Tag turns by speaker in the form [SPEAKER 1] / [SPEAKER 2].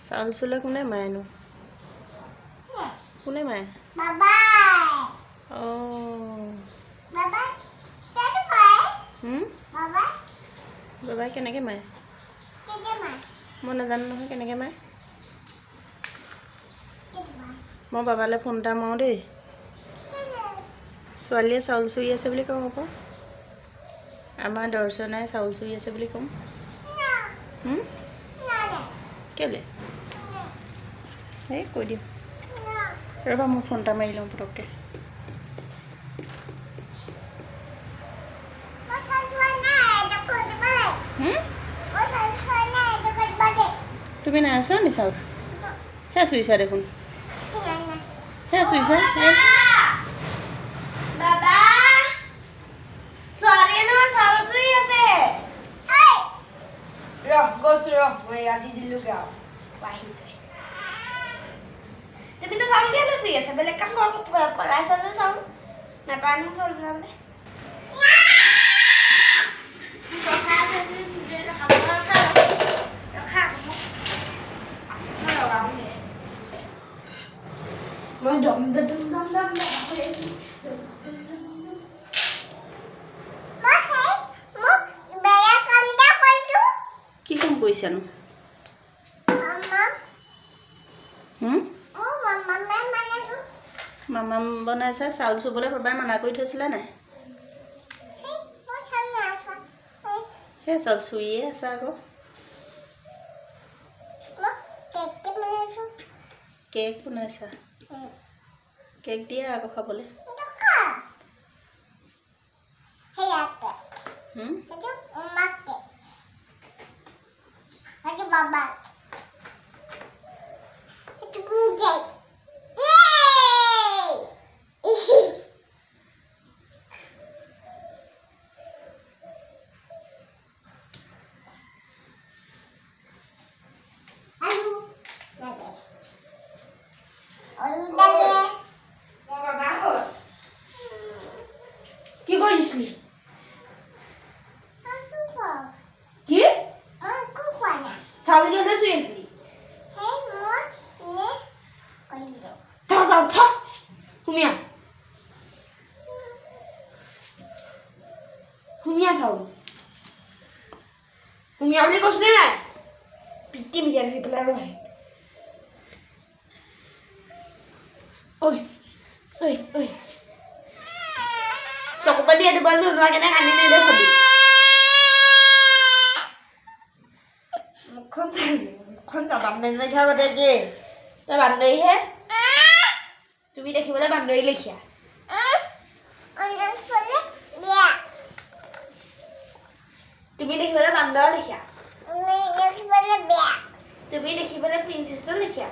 [SPEAKER 1] চাউল চুলে কোনে মাৰেনো? কোনে মাৰে? অঁ, বাবাই কেনেকৈ মাৰে? মই নাজানো নহয় কেনেকৈ মাৰে। মই বাবালৈ ফোন এটা মাৰোঁ দেই। ছোৱালীয়ে চাউল চুৰি আছে বুলি কম আকৌ। আমাৰ দৰ্শনাই চাউল চুৰি আছে বুলি ক'ম। কেলৈ? এই কৈ দিম ৰ'বা, মই ফোন এটা মাৰি লওঁ পটককৈ। তুমি নাই চোৱা নি চাউল? সেয়া চুইছা দেখোন, সেয়া চুইছা।
[SPEAKER 2] তুমিতো চাউল কেলৈ চুই আছা? বেলেগ কাম পলাইছা যে চাউল নাপায় নহয় চাউল বনাবলৈ। মই দম দম দম দম।
[SPEAKER 1] কি কাম কৰিছানো? মামাম বনাইছা? চাউল চুবলৈ বাবাই মানা কৰি থৈছিলা নাই? সেই চাউল চুইয়ে আছা আকৌ। কেক বনাইছা? কেক দিয়া আকৌ খাবলৈ।
[SPEAKER 2] কি কৰিছিলি? কি চাউল কেলৈ চুই আছিলি? সুমিয়া সুমিয়া চাউল সুমিয়া বুলি কৈছো নে নাই? পিটিম এতিয়া ধৰি পেলাই ৰহে। ঐ ঐ ঐ, চকু পাতি এইটো বল নোলোৱা কেনে কান্দি নেদেখবি। মুখখন চাই, মুখখন চা, বান্দৰী লেখীয়া গোটেই। কি তই বান্দৰীহে? তুমি দেখিবলৈ বান্দৰী লেখীয়া। তুমি দেখিবলৈ বান্দৰ লেখীয়া। তুমি দেখিবলৈ প্ৰিন্সেছৰ লেখীয়া।